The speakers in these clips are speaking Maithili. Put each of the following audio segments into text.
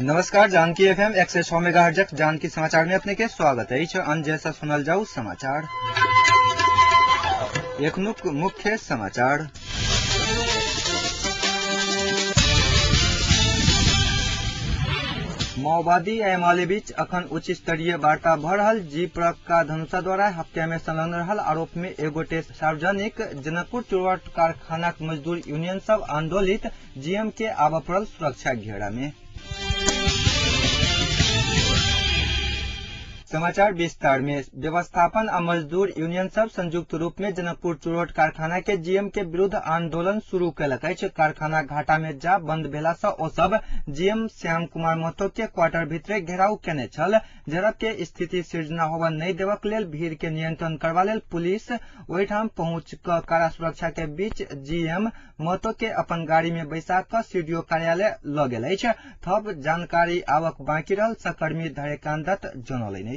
नमस्कार, जानकी एफएम 106 मेगाहर्ट्ज जानकी समाचार में अपने के स्वागत है। अंत जैसा सुनल जाऊ समाचार। एखनुक मुख्य समाचार। माओवादी एमाले बीच अखन उच्च स्तरीय वार्ता भ रहल। जी प्रका धनुषा द्वारा हत्या में संलग्न रहल आरोप में एक गोटे सार्वजनिक जनकपुर चुरवाट कारखानाक मजदूर यूनियन सब आंदोलित। जीएम के आबऽ पड़ल सुरक्षा घेरा में। समाचार विस्तार में। व्यवस्थापन आ मजदूर यूनियन सब संयुक्त रूप में जनकपुर चुरौट कारखाना के जीएम के विरुद्ध आंदोलन शुरू केलक अछि। कारखाना घाटा में जा बंद भेला से ओ सब जीएम श्याम कुमार महतो के क्वार्टर भीतरे घेराव केने छल। झड़प के स्थिति सृजना होबय नहि देबक लेल भीड़ के नियंत्रण करबा लेल पुलिस ओहिठाम पहुंच क कड़ा सुरक्षा के बीच जीएम महतो के अपन गाड़ी में बैसा क सीडीओ कार्यालय ल गेल अछि। थप जानकारी आवक बाकी रहल सहकर्मी धरेकांत दत्त जनौलनि अछि।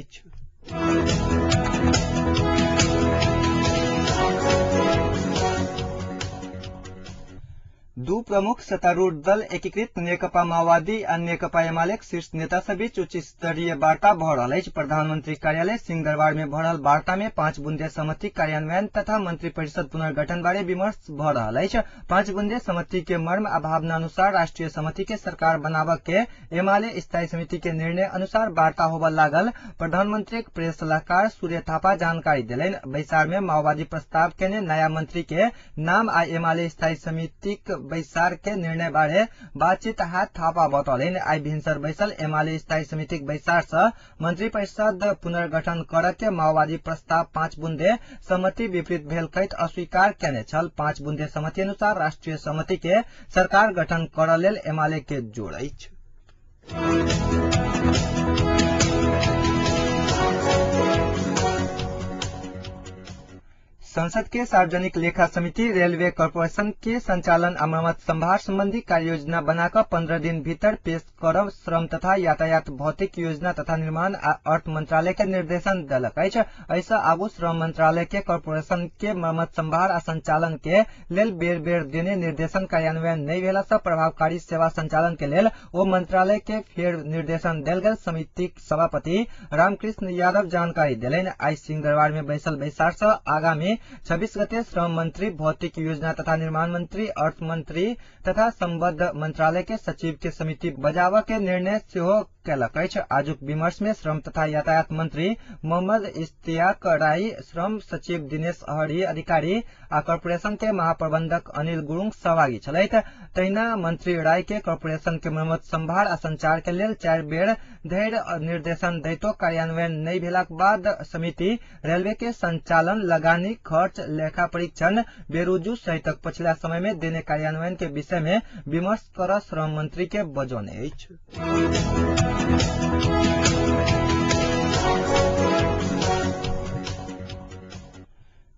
दू प्रमुख सत्तारूढ़ दल एकीकृत नेकपा माओवादी आ नेकपा एमालेक शीर्ष नेता सब बीच उच्च स्तरीय वार्ता भ रहल अछि। प्रधानमंत्री कार्यालय सिंहदरबार में भ रहल वार्ता में 5 बुंदे सहमति कार्यान्वयन तथा मंत्री परिषद पुनर्गठन बारे विमर्श भ रहल अछि। 5 बुंदे सहमति के मर्म आ भावना अनुसार राष्ट्रीय सहमति के सरकार बनाबऽ के एमाले स्थायी समिति के निर्णय अनुसार वार्ता होबऽ लागल प्रधानमंत्री प्रेस सलाहकार सूर्य थापा जानकारी देलनि। बैसार में माओवादी प्रस्ताव केने नया मंत्री के नाम आ एमाले स्थायी समितिक बैसार के निर्णय बारे बातचीत हाथ थापा बतौलनि। आइ भिनसर बैसल एमाले स्थायी समितिक बैसार से मंत्री परिषद पुनर्गठन करऽ के माओवादी प्रस्ताव 5 बुंदे सहमति विपरीत भेल कहैत अस्वीकार केने छल। 5 बुंदे सहमति अनुसार राष्ट्रीय सहमति के सरकार गठन करऽ लेल एमाले के जोर अछि। संसद के सार्वजनिक लेखा समिति रेलवे कॉरपोरेशन के संचालन आ मरम्मत संभार संबंधी कार्ययोजना बनाकर 15 दिन भीतर पेश करब श्रम तथा यातायात भौतिक योजना तथा निर्माण आ अर्थ मंत्रालय के निर्देशन देलक अछि। एहिसँ आगू श्रम मंत्रालय के कॉरपोरेशन के मरम्मत संभार आ संचालन के लेल बेर बेर देने निर्देशन कार्यान्वयन नहि भेला सँ प्रभावकारी सेवा संचालन के लेल ओ मंत्रालय के फेर निर्देशन देल गेल समितिक सभापति रामकृष्ण यादव जानकारी देलनि। आइ सिंहदरबार में बैसल बैसार सँ आगामी 26 गते श्रम मंत्री, भौतिक योजना तथा निर्माण मंत्री, अर्थ मंत्री तथा संबद्ध मंत्रालय के सचिव के समिति बजाबऽ के निर्णय सेहो केलक अछि। आजुक विमर्श में श्रम तथा यातायात मंत्री मोहम्मद इश्तियाक राई, श्रम सचिव दिनेश हरि अधिकारी आ कॉरपोरेशन के महाप्रबंधक अनिल गुरुंग सहभागी छलथि। तहिना मंत्री राय के कॉरपोरेशन के मरम्मत संभार आ संचार के लेल 4 बेर धरि निर्देशन दैतो कार्यान्वयन नहि भेलाक बाद समिति रेलवे के संचालन, लगानी, खर्च, लेखा परीक्षण, बेरुजु सहितक पछिला समय में देने कार्यान्वयन के विषय में विमर्श कर श्रम मंत्री के बजौने अछि।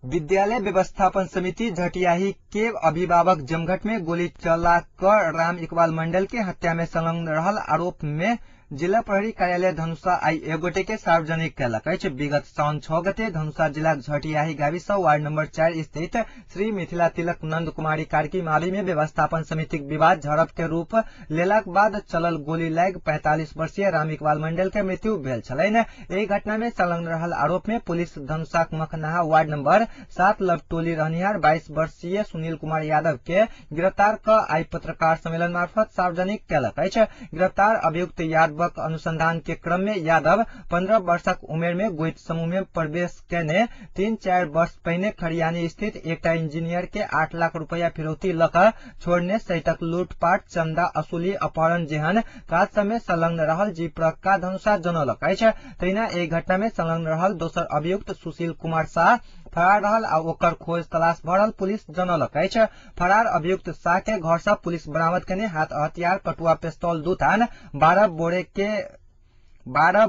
विद्यालय व्यवस्थापन समिति झटियाही के अभिभावक जमघट में गोली चला कर राम इकबाल मंडल के हत्या में संलग्न रहल आरोप में जिला प्रहरी कार्यालय धनुषा आई एक गोटे के सार्वजनिक केलक अछि। विगत साउन 6 गते धनुषा जिलाक झटियाही गाविस वार्ड नंबर 4 स्थित श्री मिथिला तिलक नंद कुमारी कार्की माली में व्यवस्थापन समितिक विवाद झड़प के रूप लेलाक बाद चलल गोली लागि 45 वर्षीय राम इकबाल मंडल के मृत्यु भेल छलनि। एहि घटना में संलग्न रहल आरोप में पुलिस धनुषाक मखनाहा वार्ड नंबर 7 लवटोली रहनिहार 22 वर्षीय सुनील कुमार यादव के गिरफ्तार क आई पत्रकार सम्मेलन मार्फत सार्वजनिक केलक अछि। गिरफ्तार अभियुक्त यादव अनुसंधान के क्रम में यादव 15 वर्षक उमेर में गोइत समूह में प्रवेश केने 3-4 वर्ष पहिने खरियानी स्थित एकटा इंजीनियर के 8 लाख रुपया फिरौती ल क छोड़ने सहितक लूटपाट, चंदा असुली, अपहरण जेहन काज सब में संलग्न रहल जी प्रका धनुषा जनौलक अछि। तहिना एहि घटना में संलग्न रहल दोसर अभियुक्त सुशील कुमार शाह फरार रहल आ ओकर खोज तलाश भ रहल पुलिस जनौलक अछि। फरार अभियुक्त शाह के घर सँ पुलिस बरामद केने हाथ हथियार, कटुआ पिस्तौल 2 थान, 12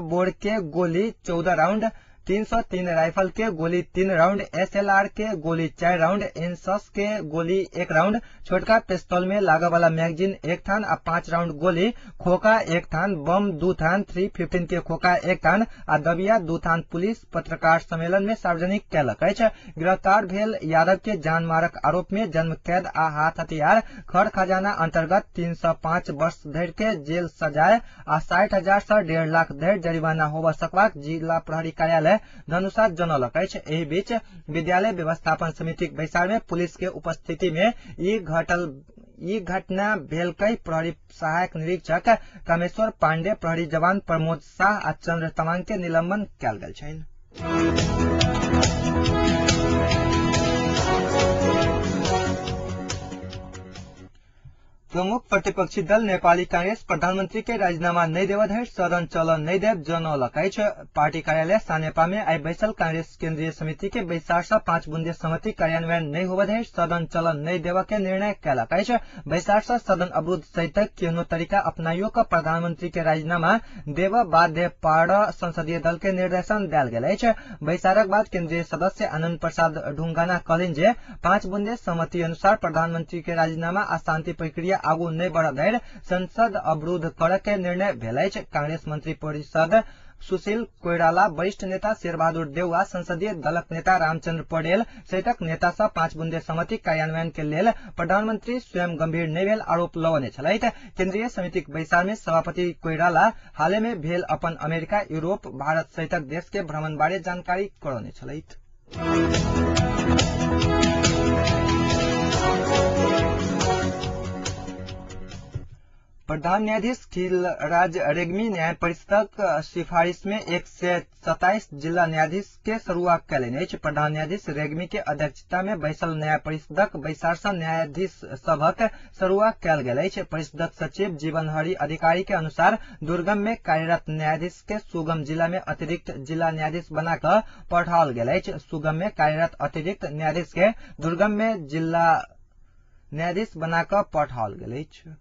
बोर के गोली 14 राउंड 303 राइफल के गोली 3 राउंड, एसएलआर के गोली 4 राउंड, एनसस के गोली 1 राउंड, छोटका पिस्तौल में लागऽ वाला मैगजीन 1 थान आ 5 राउंड गोली, खोखा 1 थान, बम 2 थान, 315 के खोखा 1 थान आ दबिया 2 थान पुलिस पत्रकार सम्मेलन में सार्वजनिक केलक अछि। गिरफ्तार भेल यादव के जान मारक आरोप में जन्म कैद आ हाथ हथियार खर खजाना अंतर्गत 3 से 5 वर्ष धरि के जेल सजाय आ 60,000 से 1.5 लाख धरि जरिमाना होबय सकबाक जिला प्रहरी कार्यालय धनुषा जनौलक अछि। एहि बीच विद्यालय व्यवस्थापन समितिक बैसार में पुलिस के उपस्थिति में ई घटना भेल कहि प्रहरी सहायक निरीक्षक कामेश्वर पांडे, प्रहरी जवान प्रमोद शाह आ चंद्र तमांग के निलंबन कयल गेल छनि। प्रमुख प्रतिपक्षी दल नेपाली कांग्रेस प्रधानमंत्री के राजीनामा नहि देबऽ धरि सदन चलऽ नहि देब जनौलक अछि। पार्टी कार्यालय सानेपा में आइ बैसल कांग्रेस केंद्रीय समिति के बैसार से 5 बुंदे सहमति कार्यान्वयन नहि होबऽ धरि सदन चलऽ नहि देबऽ के निर्णय कयलक अछि। बैसार से सदन अवरुद्ध सहित केहनो तरीका अपनाइयो कऽ प्रधानमंत्री के राजीनामा देबऽ बाध्य पारऽ संसदीय दल के निर्देशन देल गेल अछि। बैसारक बाद केंद्रीय सदस्य आनंद प्रसाद ढुंगाना कहलनि जे 5 बुंदे सहमति अनुसार प्रधानमंत्री के राजीनामा आ शांति प्रक्रिया आगू नहि बढ़ धरि संसद अवरुद्ध करऽ के निर्णय भेल अछि। कांग्रेस मंत्री परिषद सुशील कोइराला, वरिष्ठ नेता शेरबहादुर देउवा, संसदीय दलक नेता रामचंद्र पौडेल सहितक नेता सब 5 बुंदे सहमति कार्यान्वयन के लेल प्रधानमंत्री स्वयं गंभीर नहि भेल आरोप लगौने छलथि। केंद्रीय समितिक बैसार में सभापति कोइराला हाले में भेल अपन अमेरिका, यूरोप, भारत सहितक देश के भ्रमण बारे जानकारी करौने छलथि। प्रधान न्यायाधीश खिलराज रेग्मी न्याय परिषदक सिफारिश में 127 जिला न्यायाधीश के सरुआ कयलनि अछि। प्रधान न्यायाधीश रेग्मी के अध्यक्षता में बैसल न्याय परिषदक बैसार से न्यायाधीश सभक सरुआ कयल गेल अछि। परिषदक सचिव जीवन हरि अधिकारी के अनुसार दुर्गम में कार्यरत न्यायाधीश के सुगम जिला में अतिरिक्त जिला न्यायाधीश बना कऽ पठाओल गेल अछि। सुगम में कार्यरत अतिरिक्त न्यायाधीश के दुर्गम में जिला न्यायाधीश बना कऽ पठाओल गेल अछि।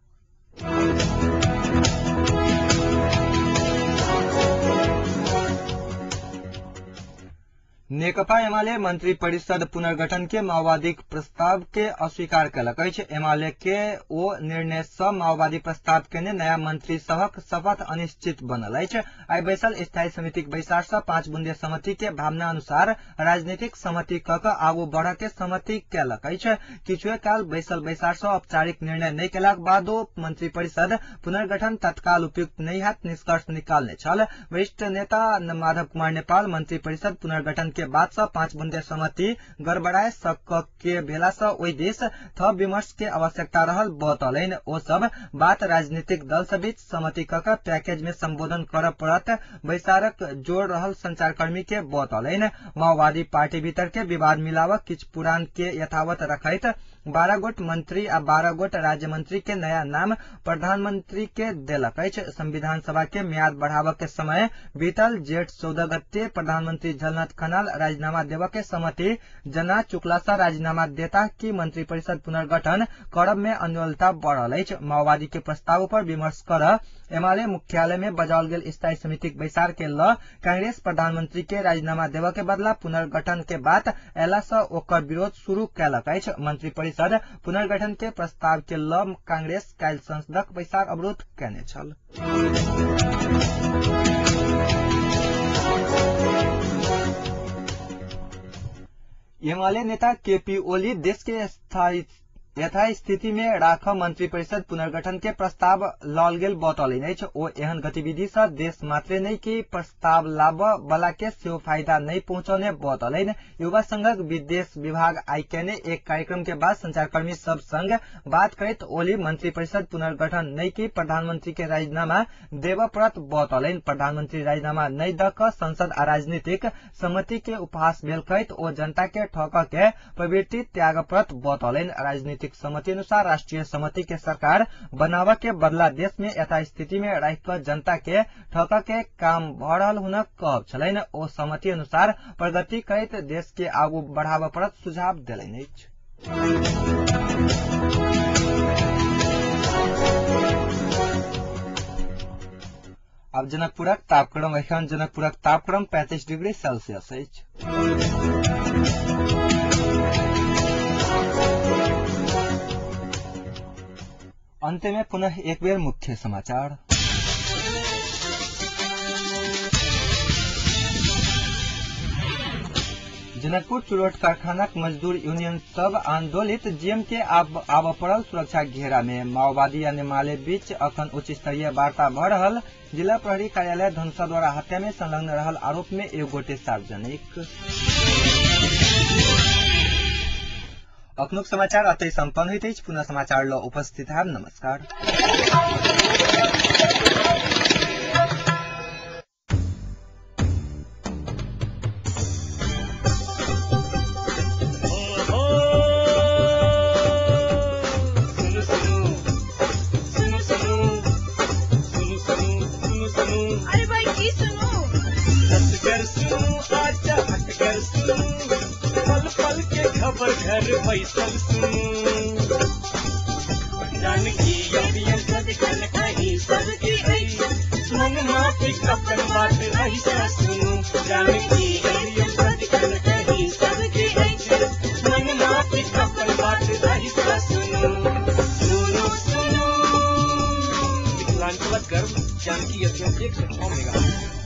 नेकपा एमाले मंत्री परिषद पुनर्गठन के माओवादी प्रस्ताव के अस्वीकार कयलक अछि। एमाले के ओ निर्णय सँ माओवादी प्रस्ताव केने नया मंत्री सभक शपथ अनिश्चित बनल अछि। आइ बैसल स्थायी समितिक बैसार सँ 5 बुंदे सहमति के भावना अनुसार राजनीतिक सहमति कऽ कऽ आगू बढ़ऽ के सहमति कयलक अछि। किछुए काल बैसल बैसार सँ औपचारिक निर्णय नहि केलाक बादो मंत्री परिषद पुनर्गठन तत्काल उपयुक्त नहि हैत निष्कर्ष निकालने छल। वरिष्ठ नेता माधव कुमार नेपाल मंत्री परिषद पुनर्गठन के बाद सँ 5 बुंदे सहमति गड़बड़ाय सक के भेला सँ ओहि दिस थप विमर्श के आवश्यकता रहल बतौलनि। ओ सब बात राजनीतिक दल सब बीच सहमति कऽ कऽ पैकेज में संबोधन करऽ पड़त बैसारक जोड़ रहल संचारकर्मी के बतौलनि। माओवादी पार्टी भीतर के विवाद मिलावक किछु पुरान के यथावत रखैत 12 गोट मंत्री आ 12 गोट राज्य मंत्री के नया नाम प्रधानमंत्री के देलक अछि। संविधान सभा के म्याद बढ़ाबऽ के समय बीतल जेठ 14 गते प्रधानमंत्री झलनाथ खनाल राजीनामा देबऽ के सहमति जना चुकला सँ राजीनामा देता कि मंत्री परिषद पुनर्गठन करब में अन्योलता बढ़ल अछि। माओवादी के प्रस्ताव पर विमर्श कर एमाले मुख्यालय में बजाओल गेल स्थायी समितिक बैसार के ल कांग्रेस प्रधानमंत्री के राजीनामा देबऽ के बदला पुनर्गठन के बात अयला सँ ओकर विरोध शुरू कयलक अछि। मंत्री परिषद पुनर्गठन के प्रस्ताव के ल कांग्रेस काल्हि संसदक बैसार अवरुद्ध कयने छल। एमाले नेता केपी ओली देश के यथास्थिति में राख मंत्री परिषद पुनर्गठन के प्रस्ताव लाओल गेल बतौलनि अछि। ओ एहन गतिविधि सँ देश मात्रे नहि कि प्रस्ताव लाबऽ बला के सेहो फायदा नहि पहुंचौने बतौलनि। युवा संघक विदेश विभाग आइ केने एक कार्यक्रम के बाद संचारकर्मी सब संग बात करैत ओली मंत्री परिषद पुनर्गठन नहि कि प्रधानमंत्री के राजीनामा देबऽ पड़त बतौलनि। प्रधानमंत्री राजीनामा नहि दऽ कऽ संसद आ राजनीतिक सहमति के उपहास भेल कहैत ओ जनता के ठकऽ के प्रवृत्ति त्याग पड़त बतौलनि। राजनीतिक सहमति अनुसार राष्ट्रीय सहमति के सरकार बनाबऽ के बदला देश में यथास्थिति में राखि कऽ जनता के ठकऽ के काम भऽ रहल हुनक कहब छलनि। ओ सहमति अनुसार प्रगति करैत देश के आगू बढ़ाबऽ पड़त सुझाव देलनि अछि। आब जनकपुरक तापक्रम। एखन जनकपुरक तापक्रम 35 डिग्री सेल्सियस अछि। अंत में पुनः एक बेर मुख्य समाचार। जनकपुर चुरोट कारखानाक मजदूर यूनियन सब आंदोलित। जीएम के आब पड़ल सुरक्षा घेरा में। माओवादी आ नेमाले बीच अखन उच्च स्तरीय वार्ता भ रहल। जिला प्रहरी कार्यालय धनुषा द्वारा हत्या में संलग्न रहल आरोप में एक गोटे सार्वजनिक। अखनुक समाचार अतै सम्पन्न होइत अछि। पुनः समाचार ल उपस्थित हैब। नमस्कार। अरे भाई की सुनू? पल पल के खबर घर बैसल सुनू। जानकी अभियन सदिखन अहीं सबके अछि। मन माफिक अपन बात अहीं सँ सुनू। जानकी अभियन सदिखन अहीं सबके अछि। मन माफिक अपन बात अहीं सँ सुनू। सुनू सुनू मिथिलांचलक गर्व जानकी एफएम 106 मेगाहर्ट्ज।